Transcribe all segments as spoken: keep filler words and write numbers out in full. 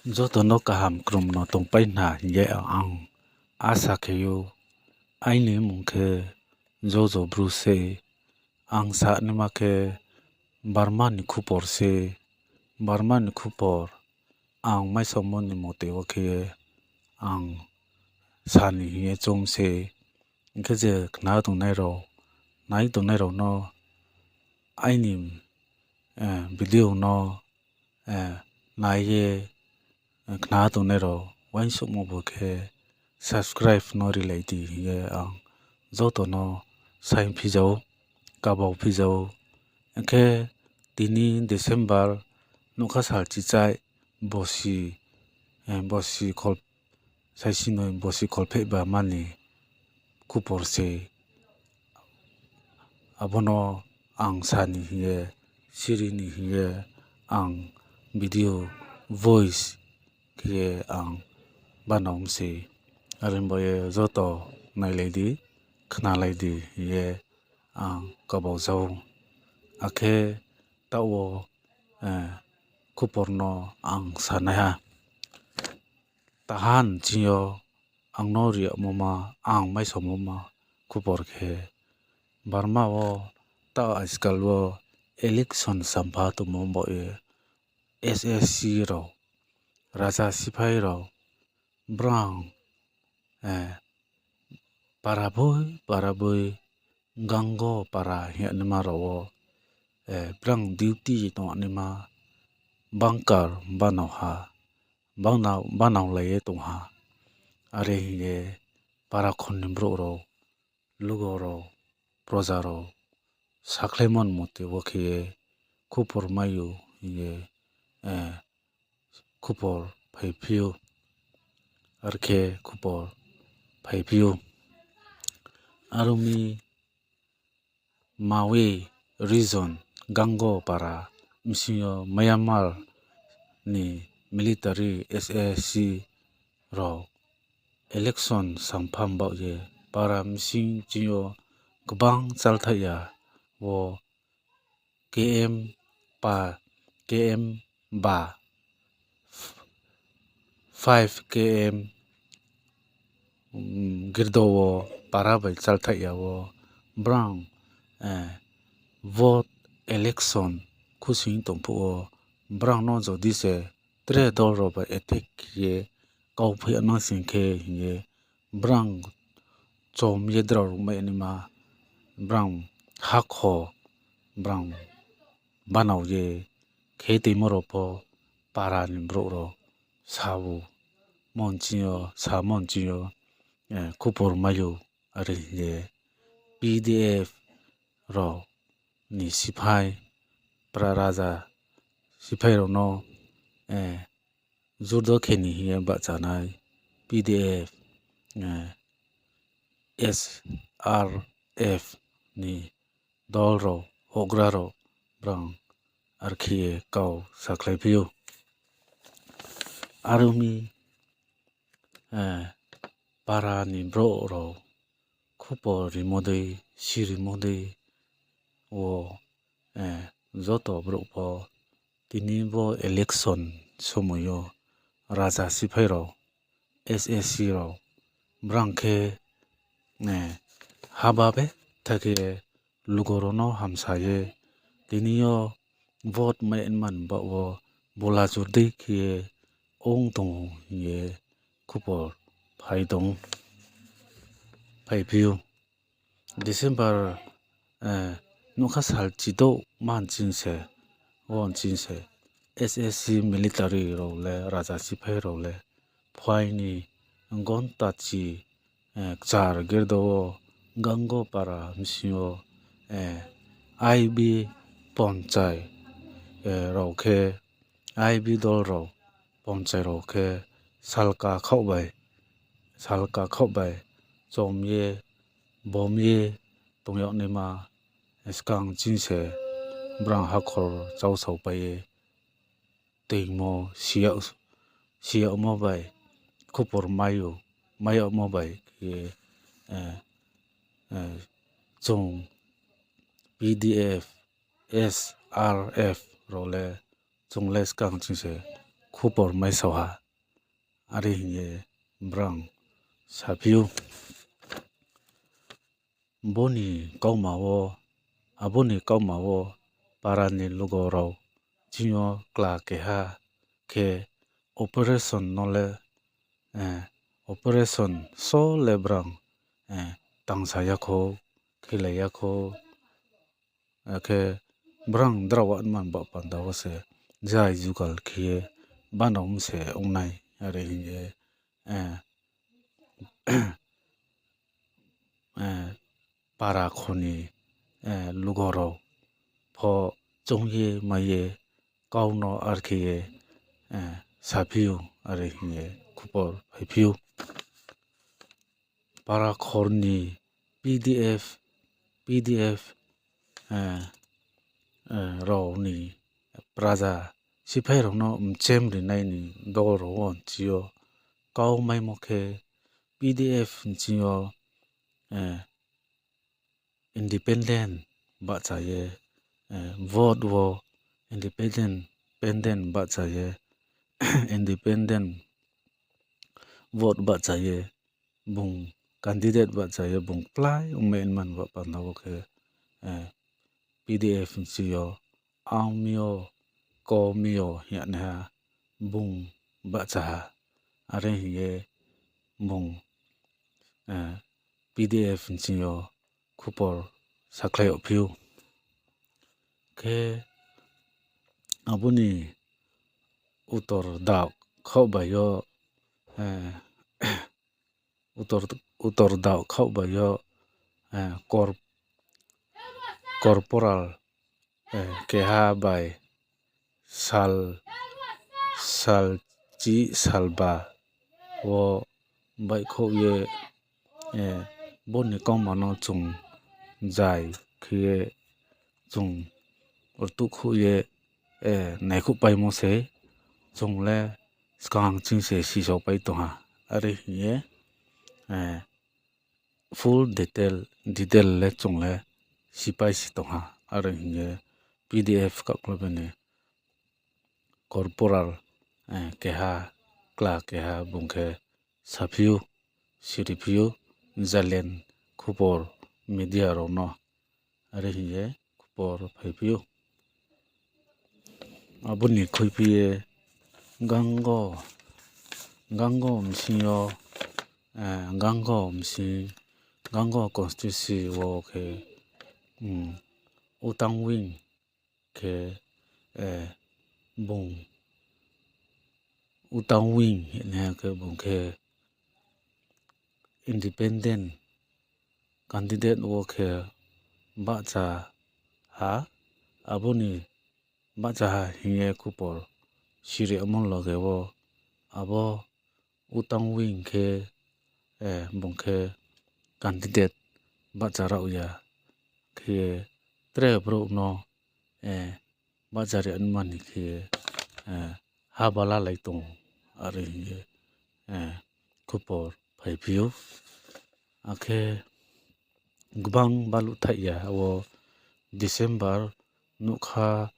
Joto no kaham krum no tongpai hna hing ye ang asa khe ou. Aini mmung khe Jojo Bru se. Ang sa naima khe Burma ni khupor se. Burma ni khupor ang maisaomo ni mote wo khe ang sa ni hing ye choung se. Hing khe je khna tongnai rao, nai tongnai rao no aini video no nai ye khna tongnai rao uaingsouhmo bo khe subscribe no rilai di hing ye ang joto no saing phi jao, kabau phi jao. Hing khe tini December nougkha sal chichai bosi, bosi khol, saisi noi bosi kholphehba mani khupor se. Abo no ang sa ni hing ye, siri ni hing ye ang video voice khe ye ang banao mi se. Are bo ye joto nailai di, khnalai di hing ye ang kabau jao. Akhe taoh wo khupor no ang sa nai ha. Tahan ching yo ang no ri yagmo ma, ang maisaomo ma khupor khe, Burma wo taoh ajkal wo election sampha tongmo baoh ye S S C rao, raja siphai rao, brang para boi para boi Gango para hing ye naima rao wo brang duty tong naima bunker banao ha, banao lai ye tong ha. Are hing ye para khon ni brouh rao, lugo rao, proja rao sakhlaimo ni mote wo khe ye khupor mai ou hing ye khupor phaiphi ou. Are khe khupor phaiphi ou. Are ong mi Mawe region Gango para bsing yo Myanmar ni military S S C rao election sampha baoh ye para bsing ching yo gbang chalthaih ya wo K M pa, K M ba, five K M girdo wo para bai chalthaih ya wo brang vote election khusing tong phuh wo brang no jodi se tre dol rao bai attack khe ye kauphi ya nang sing khe hing ye brang chom ye drao rao mai naima brang hakho brang banao ye khe toimo rao pho para ni brouh rao sa ou, mon ching yo, sa mon ching yo khupor mai ou. Are hing ye P D F rao ni siphai, para raja siphai rao no jurdo khe ni hing ye bahchanai P D F, S R F ni dol rao, houhgra rao, brang are khe ye kau sakhlaiphi ou. Are ong mi para ni brouh rao khupor rimo dei, sirimo dei wo joto brouh pho tini bo election somoi yo raja siphai rao, S S C rao, brang khe haba betha khe lugo rao no hamsa ye tini yo vote mai man baoh wo bola jur dei khe ye ong tong ou hing ye khupor phai tong, phaiphi ou. December nougkha sal chidouh man ching se, wo ching se S S C military rao le, raja siphai rao le phai ni gonta chi kchar girdo wo Gango para bsing yo I B ponchai rao khe, I B dol rao, ponchai rao khe salka khaoh bai, salka khaoh bai chom ye, bom ye tong yag naima skang ching se brang hakhor chau saupai ye toingmo si yagmo bai, khupor mai ou, mai yagmo bai khe ye chung P D F, S R F rao le chung le skang ching se khupor maisao ha, are hing ye brang saphi ou. Bo ni kauma wo, abo ni kauma wo para ni lugo rao ching yo kla keha khe operation no le, operation so le brang tangsa ya khou, khelai ya khou, akhe brang drao wa man ba panda wo se jai jugal khe ye bano mse ong nai, are hing ye para kho ni lugo rao pho choung ye mai ye kau no ar khe ye saphi ou, are hing ye khupor phaiphi ou. Para khor ni P D F, P D F rao ni praja siphai rao no mchem rinai ni dol rao wo nchi yo kau maimo khe P D F nchi yo independent bahcha ye, vote wo independent, independent bahcha ye, independent vote bahcha ye, bung candidate bahcha ye bung kplái ongmai man ba panda wo khe, P D F nchi yo ang mi yo, ko mi yo hing ye naiha bung bahcha ha, are hing ye bung P D F nchi yo khupor sakhlai yagphi ou. Khe abo ni utor daoh khaoh bai yo, utor daoh khaoh bai yo, corporal keha bai sal, sal chi sal ba wo baihkhouh ye, bo ni kauma no chung jai khe ye chung rtuhkhouh ye naikhouhpaimo se chung le skang ching se sisaopai tong ha, are hing ye full detail, detail le chung le sipai si tong ha, are hing ye P D F kakhla bini corporal keha, kla keha bung khe saphi ou, siriphi ou, Zalen khupor media rao no, are hing ye khupor phaiphi ou. Abo ni khuiphi ye Gango, Gango bsing yo, Gango bsing, Gango constituency wo khe, Utang Wing khe, bung Utang Wing hing ye khe bung khe independent candidate wo khe bahcha ha, abo ni bahcha ha hing ye khupor siri amo loge wo abo Utang Wing khe, bung khe candidate bahcha rao ya khe ye tre brouh no bahcha ri anmani khe ye ha balalai tong, are hing ye khupor phaiphi ou. Akhe gbang baluh thaih ya wo December nougkha,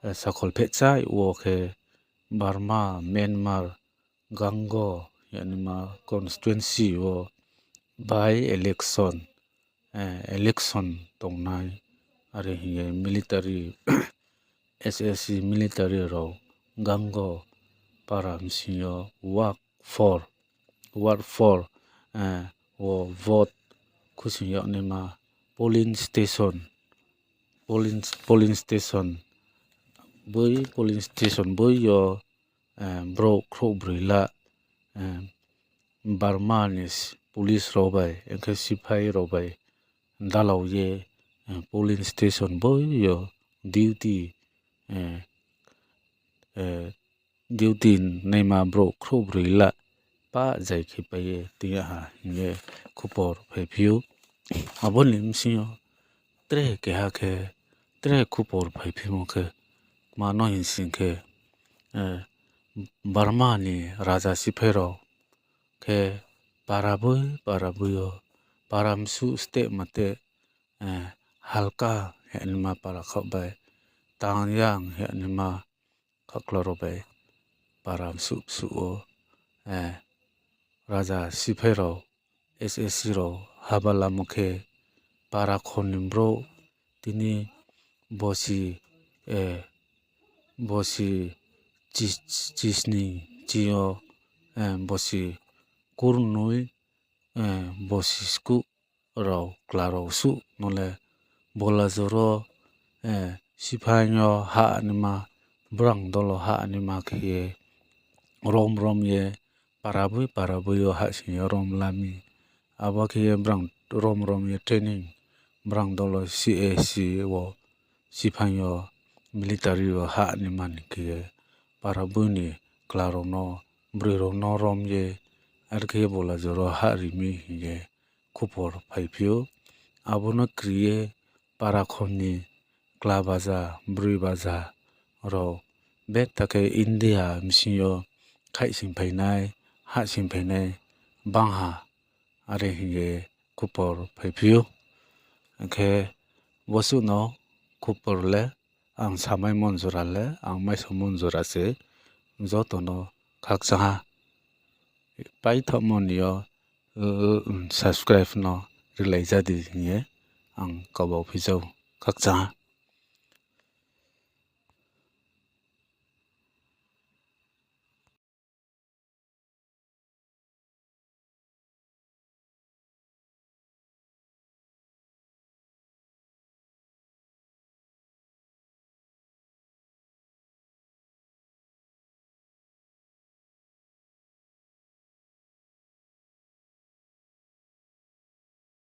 sakhol phehchai wo khe Burma, Myanmar, Gango hing ye naima constituency wo by election, election tongnai, are hing ye military, S S C military rao Gango para bsing yo ward four, ward four wo vote khusing yag naima polling station, polling station, boi polling station boi yo brouh khrouhbroi la, Burma ni police rao bai, akhe siphai rao bai dalau ye polling station boi yo duty, duty naima brouh khrouhbroi la pah zai khe pai ye tong ya ha hing ye khupor phaiphi ou. Abo ni bsing yo tre keha khe, tre khupor phaiphimo khe, kma no hing sing khe, Burma ni raja siphai rao khe para boi, para boi yo, para msuh steh mateh, Halka hing ye naima para khaoh bai, Tangyang hing ye naima khakhla rao bai, para bsuh bsuh wo, raja siphai rao, S S C rao haba lamo khe, para khon ni brouh tini bosi, bosi chi-, chisning ching yo, bosi kurnoi, bosi skuh rao kla rao suh no le bola joro, siphai yo hah naima, brang dolo hah naima khe ye rom rom ye, para boi para boi yo hahsoing ye rom la mi. Abo khe ye brang rom rom ye training, brang dolo C A C wo, siphai yo, military wo hah naima ni khe ye, para boi ni kla rao no, broi rao no rom ye, are khe ye bola joro hah ri mi hing ye khupor phaiphi ou. Abo no kri ye para khon ni kla baja, broi baja rao betha khe India bsing yo khaihsoing phainai, hahsoing phainai bangha, are hing ye khupor phaiphi ou. Akhe bo suh no khupor le ang samaimo jora le, ang maisaomo jora se joto no khakchang ha. Paithaohmo ni yo, subscribe no rilai ja di hing ye ang kaba phi jao, khakchang ha.